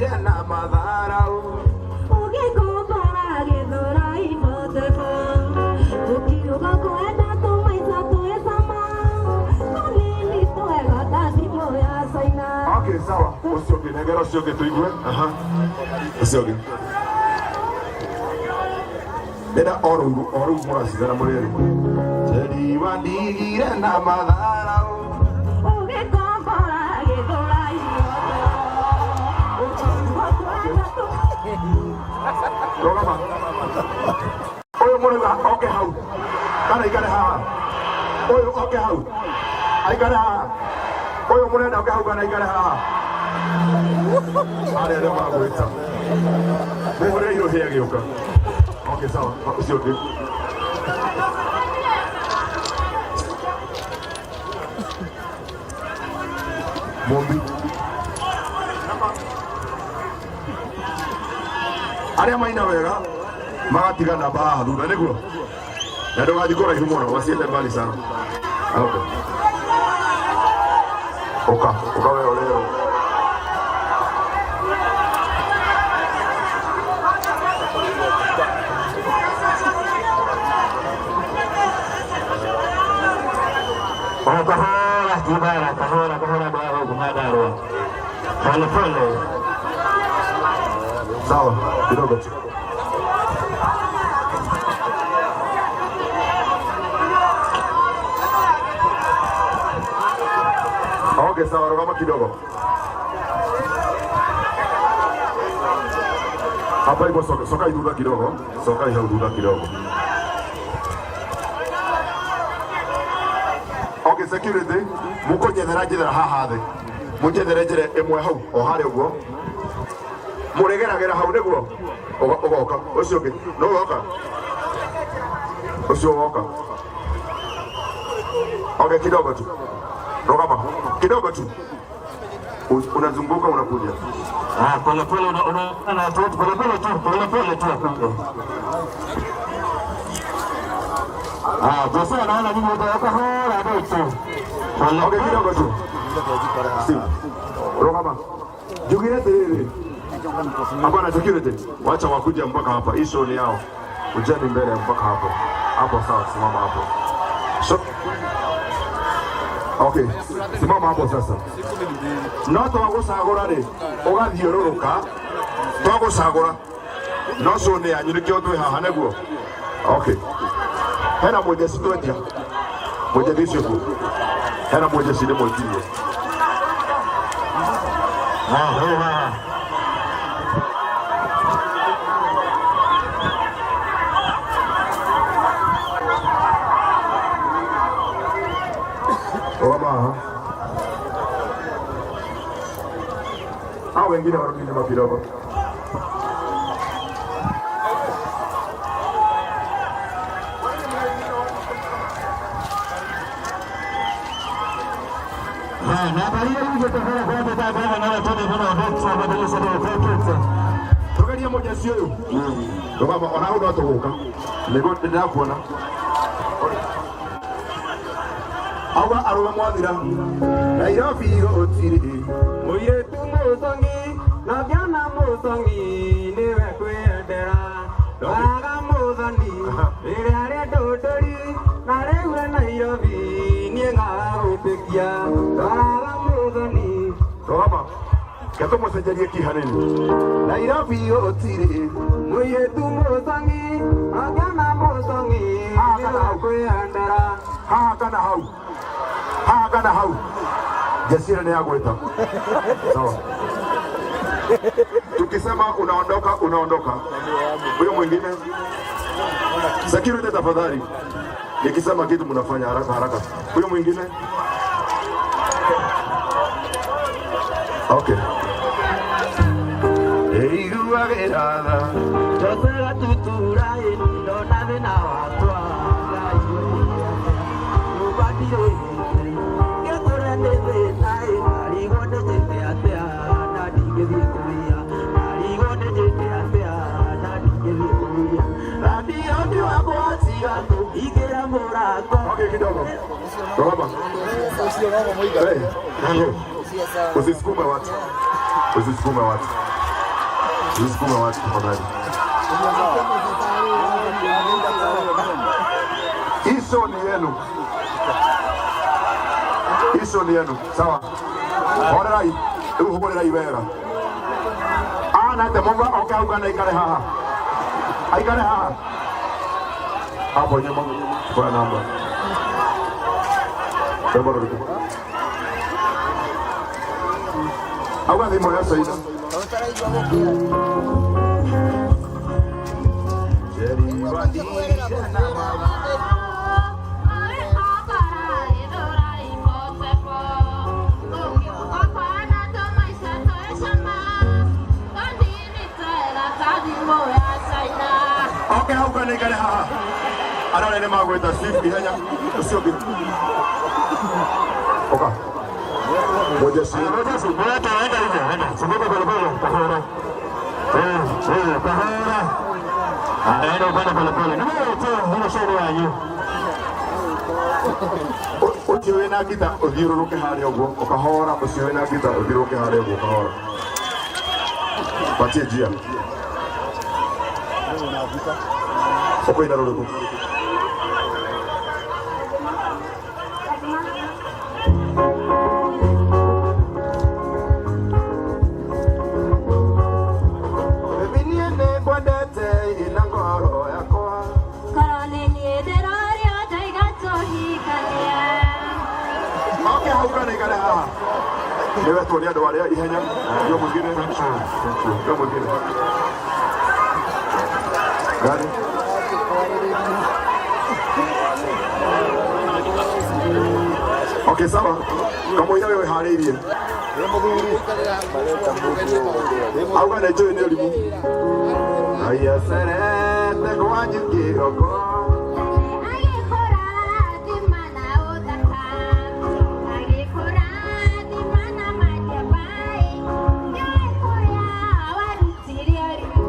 Wandigire na matharau. Ũgĩkombora gĩthũrai botebo. Tũkiuga kwenda tũmaica twĩ cama. Tũnini twega ta thimũ ya Caina. Okay, sawa. Ũcio ũngĩ, nengera ũcio ũngĩ tũigue. Aha. Ũcio ũngĩ. Ndĩrenda o rũu o rũu mũracindana mũrĩ erĩ. Njeri wandigire na matharau. Ũgĩkombora gĩthũrai botebo. Ũkiuga kwenda Rũgama. Ũyũ mũrauga oke hau. Kana aikare haha. Ũyũ oke hau. Aikare haha. Ũyũ mũrenda oke hau kana aikare haha. Arĩa nĩ magwĩta. Mũhũrĩre irũhĩ agĩũka. Okay, sawa. Ũcio ũngĩ. Mũmbi. Arĩa maina wega magatiga namba haha thutha nĩguo na ndũgathiĩ kũraihu mũno wasiende mbali sana. Okay. Ũka, ũka we ũrerwo. O kahora kibara kahora kahora andũ a gũkũ Nyandarũa. Pole pole. Sawa, kidogo tu. Okay, sawa, rugama kidogo. Hapa hivyo soka, soka thutha kidogo, soka hau thutha kidogo. Okay, security, mukunyethera njethera haha thĩ. Munjethere njĩra ĩmwe hau, o harĩa ũguo. Mũrĩgeragĩra hau nĩguo ũgoka ũcio ũngĩ nũ ũgoka ũcio ũgoka. Okay, kidogo tu, rugama kidogo tu, unazunguka unakuja. Ah, pole pole una watu wetu pole pole tu, pole pole tu wakuja. Ah, Jose anaona nyinyi wote kahora tu. Pole Okay, kidogo tu. Steve, rugama. Njugire atĩrĩrĩ, hapana, security, wacha wakuja mpaka hapa. Hii show ni yao. Kujeni mbele mpaka hapo hapo. Sawa, simama hapo. So, okay, simama hapo sasa. No twagũcagũra rĩ, ũgathiũrũrũka, twagũcagũra no show nĩ yanyu nĩkĩo twĩ haha nĩguo. Okay, hena mũjeci twetia mũjeci ũcio kuo, hena mũjeci nĩ mwĩtirie. Ah, huyu haha. Rugama haha. Hao wengine warudi nyuma kidogo. Ah, na baria yuje kahora kwa tata kwa na watu ni bana ndotsa badilisha ndio kokete. Tugerie mũjeci ũyũ. Rugama ona hau no tũgũka. Nĩguo ndĩrakuona. Auga arũme mwathira. Nairobi gũtirĩ. Mũirĩtu mũcongi na ngĩona mũcongi nĩwe kwĩyendera ndoraga mũthoni rĩrĩa rĩa ndũndũri na rĩu e Nairobi niĩ ngaga gwĩtĩkia ndoraga mũthoni. Rugama. Reke tũmũcenjerie ki hanini. Nairobi gũtirĩ. Mũirĩtu mũcongi na ngĩona mũcongi nĩwe kwĩyendera. Haha kana hau. Haha kana hau. Jeshi nĩ yagwĩta. Sawa. Tukisema unaondoka, unaondoka. Huyo mwingine. Security tafadhali. Nikisema kitu mnafanya haraka haraka. Huyo mwingine. Okay. Iguagĩra tha. Jose gatutura ĩ ndona thĩna wakwa nyũmba ndirĩ ngĩkũrĩa nĩ thĩna ĩ ndarigwo ndĩjĩte atĩa na ndingĩthiĩ kũrĩa ndarigwo ndĩjĩte atĩa na ndingĩthiĩ kũrĩa radio nĩ wakwa tiga kũhingĩra mũrango. Okay, kidogo. Rugama. Hey, hey. Usisukume watu. Usisukume watu. Usikuma watu tafadhali. Hizo ni yenu. Hizo ni yenu. Sawa. Horerai. Rĩu hũrĩrai wega. Ana te mũndũ oke hau kana aikare haha. Aikare haha. Hapo nyuma. Kwa namba. Rwĩmbo rũrĩkũ? Auga thimũ ya Saida. Oke hau kana aikare haha. Arĩa nĩ magwĩta Steve ihenya ũcio ũngĩ. Oka. Mojesi. Mojesi, wote waenda hivyo, enda. Zunguka pole pole, kahora. Eh, eh, kahora. Enda upande pole pole. Ni wewe tu, huna shauri yanyu. Ũcio wĩna ngita ũthiũrũrũke harĩa ũguo ũkahora. Ũcio wĩna ngita ũthiũrũrũke harĩa ũguo ũkahora. Patie njia. Ũkũina rũrĩkũ? Baby niĩ nĩngwendete ina ngoro yakwa. Korwo nĩ niĩ ndĩrorio ndaiga tũhikanie. Oke hau kana ikare haha. Nĩwe tuonie andũ arĩa ihenya. Ndio mwingine. Ndio mwingine. Gani? Okay, sawa. Kamũira we wĩharĩirie. Auga nĩ njũĩ nĩ ũrimũ. Aiyacerete kwanyu kĩroko. Agĩkũrathima na ũthaka, agĩkũrathima na matiabai, nĩũĩ kũrĩa warutire ũrimũ,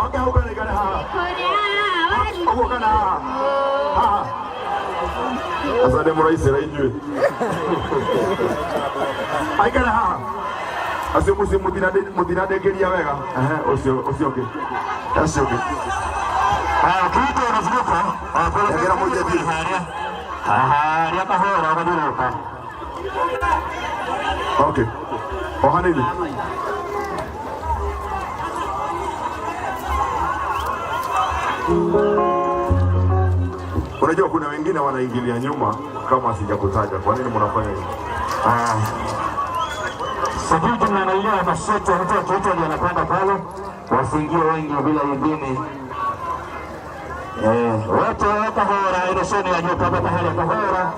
Oke hau kana ikare haha. kũrĩa warutire Ũguo kana haha. ũrimũ. Haha. Asante mũraicĩra inyuĩ. Aikara haha. Acio mũciĩ mũtinandĩkĩria wega. Ehe, ũcio ũcio ũngĩ. Ũcio ũngĩ. Ukiitwa unazunguka, pole Ongera pole moja juu. harĩa. Harĩa kahora ũgathiũrũrũka. Okay. O hanini. Unajua kuna wengine wanaingilia nyuma kama sijakutaja. Kwa nini mnafanya hivyo? Ah. Sijui tunaangalia masheto, mtu akiitwa ndiye anakwenda pale, wasiingie wengi bila idhini. Eh, wote kahora, ile shoni ya nyoka hapa kahora kahora.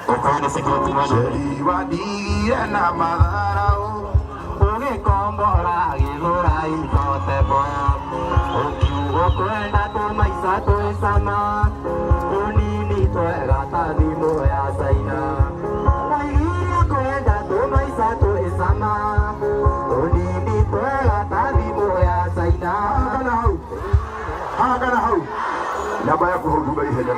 Ukaone security mwana. Sheri wathire na matharau. Ũgĩkombora gĩthũra itotebo ũkiuga kwenda tũmaica twĩcama tũnini twega ta thimũ ya Caina waigire kwenda tũmaica twĩcama tũnini twega ta thimũ ya Caina. Haha kana hau. Haha kana hau. Namba yaku hau thutha ihenya.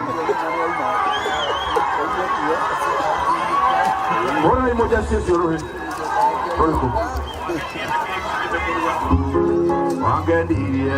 Mbona imoja sio rũhĩ? Rũrĩkũ? Wangendirie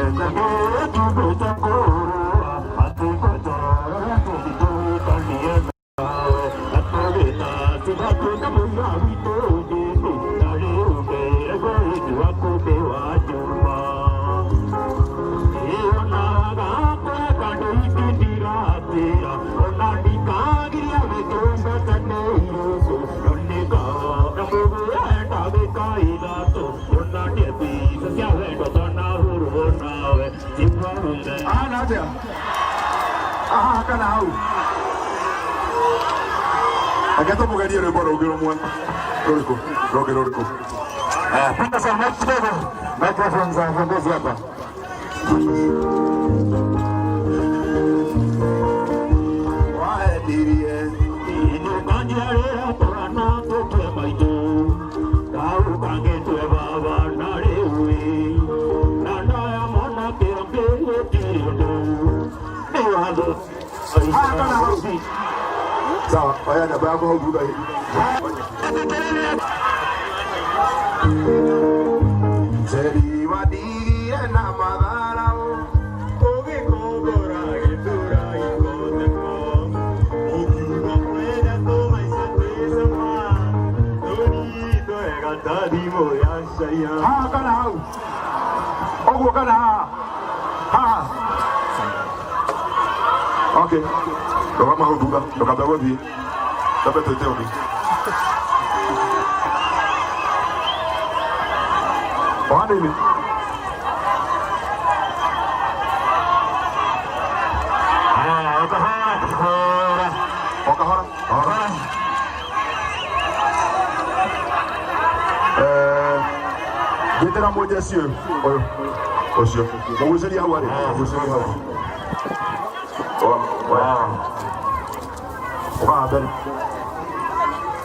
Ahana atĩa? Haha kana hau? Reke tũmũgerie rwĩmbo rũngĩ rũmwe. Rũrĩkũ? Rũngĩ rũrĩkũ? Penda sana mic kidogo. Microphone za viongozi hapa. Waendirie Inũkanjiarĩra twana tũtue maitũ kaũkangĩtue baba na rĩu na ndaya mwanake ũngĩ gũtirĩ ũndũ nĩ watho. Haha kana hau? Sawa, oya namba yako hau thutha. Njeri wandigire na matharaũ. Ũgĩkombora gĩtura gĩkoteko. Ũkiuga kwenda tũmaica twĩ cama. Tũnini twega ta thimũ ya Caina. Haha kana hau? Ũguo kana haha? Haha. Okay. Rũgama hau thutha, ndũkambe gũthiĩ. Twambe twĩte ũngĩ. O hanini. Haya, kahora, kahora. O kahora, kahora. Eh, njĩtĩra mũjeci ũyũ. Ũyũ. Ũcio. Mũgucĩrie hau arĩ. Mũgucĩrie hau. Rũgama. Ũka haha mbere.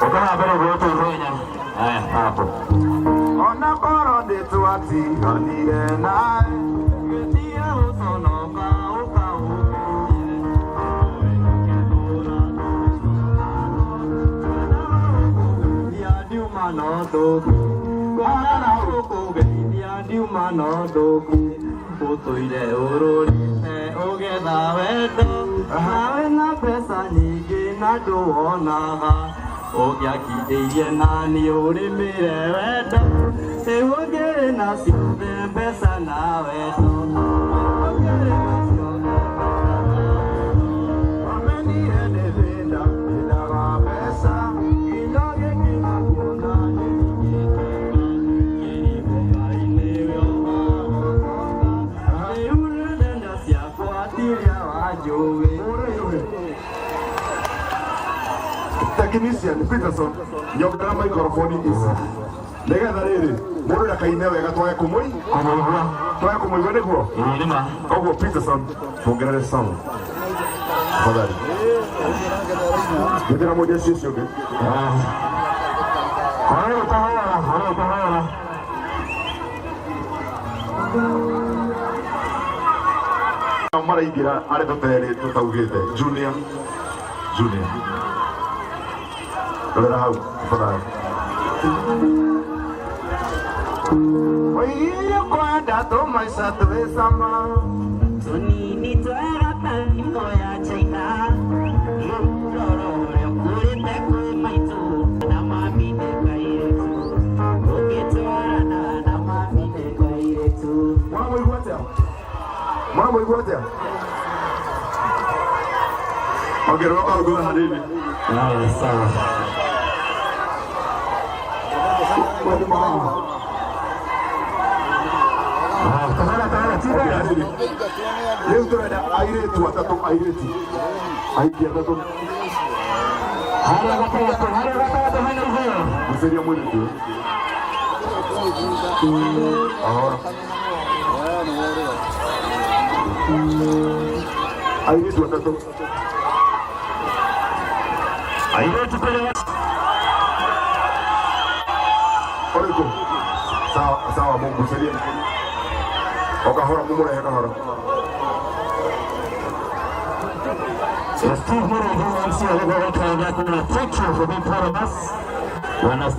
Ukaha mbere gwĩtwo ihenya. Haya, hapo. Ona korwo nĩtwatiganire nawe. Gĩtiga gũconoka ũkaũkĩrie. Ndiuma no ndũku. Kwana gũkũgeithia ndiuma no ndũku. Ũtũire ũrũrĩte ũgetha wendo. Nawe na mbeca nyingĩ na ndũwonaga. Ũngĩakindĩirie nani ũrĩmĩre wendo. Rĩu ũngĩrĩ na ciothe mbeca na wendo. Ũngĩrĩ na ciothe mbeca na wendo. Wamenire nĩ thĩna, nyendaga mbeca. Kinya gĩkĩ kuona nĩningĩteka. Kĩrimũ Ngai nĩwe ũgagũcoka. Rĩu nenda ciakwa tiũrĩa wanjũĩ. Technician Peterson, nyongerera microphone ici nĩgetha rĩrĩ mũndũ ndakaine wega twage kũmũi Kũmũigua. twage kũmũigua nĩguo. Ĩĩ nĩma. Koguo Peterson, tuongerere sound tafadhali. Njĩtĩra mũjeci ũcio ũngĩ. Haya, kahora, haya, kahora. Nao maraingĩra arĩ tũterĩ tũtaugĩte junior junior rorera hau tafadhali. Oigire kwenda tũmaica twĩ cama. Tũnini twega ta thimũ ya China. Rũroro ũrĩa ũkũrĩte kwĩ maitũ na mami nĩ kairĩtu. Ũngĩtwarana na mami nĩ kairĩtu. Mũramũigua atĩa? Mũramũigua atĩa? Ongerera hau thutha hanini. Haya, sawa. Haya, kahora, kahora, tiga. Hanini. Rĩu tũrenda airĩtu atatũ, airĩtu aingĩ atatũ. Haya, gatagatĩ, haya, gatagatĩ, hena iheo. Gucĩria mũirĩtu ũyũ. Ahora. Airĩtu atatũ. Airĩtu kũrĩa. Ũrĩkũ? Sawa sawa, mũgucĩrie. O kahora, mũmũrehe kahora. Steve Murray, MC Thank you for being part of us. Wana